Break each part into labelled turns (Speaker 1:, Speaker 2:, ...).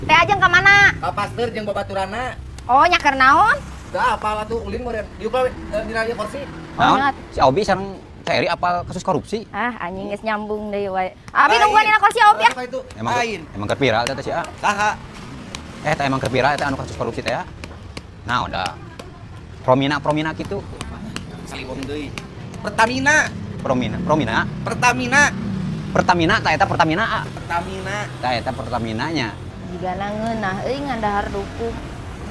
Speaker 1: Teh ajeng ka mana?
Speaker 2: Ka pasteur jeung babaturanna.
Speaker 1: Oh, nya keur naon?
Speaker 2: Da apal atuh ulin meureun. Diuk we dina ieu kursi.
Speaker 1: Oh,
Speaker 3: Naon?
Speaker 1: nya.
Speaker 3: Si Obi sareng Teh Eri apal kasus korupsi.
Speaker 1: Ah, anjing geus nyambung deui wae. Abi nungguan dina kursi Obi ah.
Speaker 2: Apa itu?
Speaker 3: Emang
Speaker 2: Lain.
Speaker 3: Emang keur viral teh si A.
Speaker 2: Saha?
Speaker 3: Eh, teh emang keur viral eta anu kasus korupsi teh ya. Nah, udah. Promina Promina gitu.
Speaker 2: Saliwong deui. Pertamina,
Speaker 3: Promina, Promina,
Speaker 2: Pertamina,
Speaker 3: Pertamina tah eta Pertamina A.
Speaker 2: Pertamina.
Speaker 3: Tah eta Pertaminanya.
Speaker 1: Jigana ngeunah euy ngadahar duku.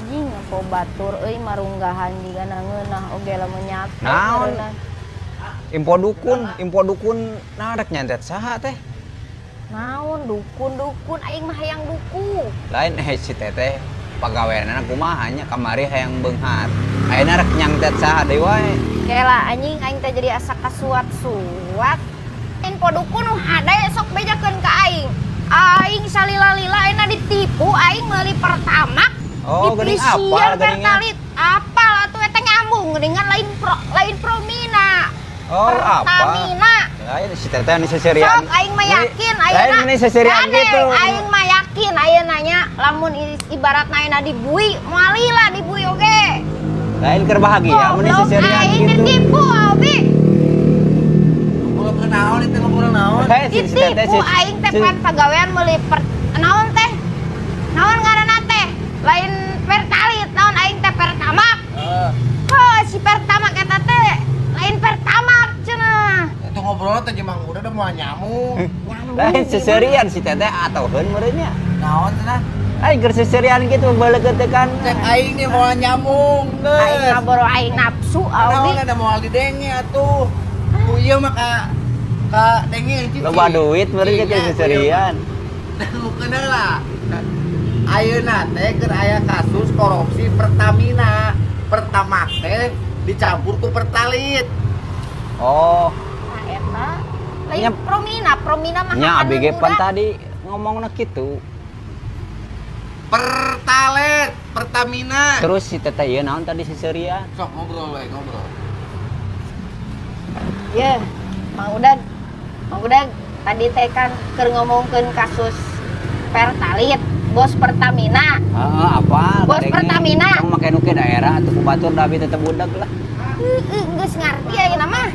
Speaker 1: Anjing po batur euy marunggahan jigana ngeunah oge lamun nyate.
Speaker 3: Naon?
Speaker 1: Meureunna.
Speaker 3: Info dukun nah rek nyantet saha teh?
Speaker 1: Naon dukun dukun, aing mah hayang duku.
Speaker 3: Lain eh si teteh pagaweanna kumaha nya, kamari hayang beunghar. Ayeuna rek nyangtet saha deui wae.
Speaker 1: Kela anjing, aing teh jadi asa kasuat-suat. Info dukun nu hade sok bejakeun ka aing. Aing salila-lila ayeuna ditipu aing meuli Pertamax.
Speaker 3: Oh, geuning apal geuningan.
Speaker 1: Pertalite. Apal atuh eta nyambung geuningan, lain pro, lain Promina.
Speaker 3: Oh, apa?
Speaker 1: Pertamina.
Speaker 3: Lain si teteh ini seserian.
Speaker 1: Sok aing mah yakin
Speaker 3: Lain
Speaker 1: ayeuna.
Speaker 3: ini seserian
Speaker 1: Gade,
Speaker 3: gitu.
Speaker 1: Aing mah yakin ayeuna nya lamun ibaratna ayeuna dibui, moal lila dibui oge.
Speaker 3: Lain keur bahagia mun
Speaker 1: Goblok,
Speaker 3: seserian
Speaker 1: aing
Speaker 3: gitu.
Speaker 1: ditipu Obi.
Speaker 2: Ngobrol ke naon itu, ngobrol naon?
Speaker 3: Eh, si teteh
Speaker 1: Ditipu aing teh pan pagawean meuli per naon teh? Naon ngaranna teh? Lain Pertalite, naon aing teh, Pertamax.
Speaker 2: Heeh.
Speaker 1: Oh, si Pertamax eta teh lain Pertamax cenah.
Speaker 2: Itu ngobrolnya teh jeung Mang Uda udah mau nyamuk.
Speaker 1: Nyambung.
Speaker 3: Lain seserian si teteh atau heun meureun nya.
Speaker 2: Naon cenah?
Speaker 3: Aing keur seserian gitu beuleut teh kan.
Speaker 2: Cek aing nih mau nyamung
Speaker 1: Aing
Speaker 2: geus.
Speaker 1: ngaboro aing nafsu
Speaker 2: Naon
Speaker 1: Obi.
Speaker 2: ada moal didenge atuh. Ku ieu mah ka denge cici.
Speaker 3: Loba duit meureun
Speaker 2: Iya,
Speaker 3: gitu seserian.
Speaker 2: Dangukeun lah. Ayeuna teh keur aya kasus korupsi Pertamina. Pertamax teh dicampur ku Pertalite.
Speaker 3: Oh,
Speaker 1: Nah, eta lain
Speaker 3: Nya-
Speaker 1: Promina, Promina mah
Speaker 3: nya
Speaker 1: hakan
Speaker 3: abi ge pan
Speaker 1: muda.
Speaker 3: tadi ngomongna kitu.
Speaker 2: Pertalite, Pertamina.
Speaker 3: Terus si teteh ieu naon tadi seserian?
Speaker 2: Sok ngobrol we, ngobrol.
Speaker 1: Ya, Mang Udag. Mang Udag tadi teh kan keur ngomongkeun kasus Pertalite, bos Pertamina.
Speaker 3: Heeh, apa?
Speaker 1: Bos Pertamina.
Speaker 3: Tong make nu ke daerah atuh ku batur da abi tetep budak lah.
Speaker 1: Heueuh, geus ngarti ayeuna mah.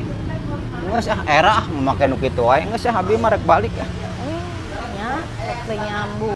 Speaker 3: Geus ah, era ah make nu kitu wae, geus ah abi mah rek balik ah.
Speaker 1: Nya, rek teu nyambung.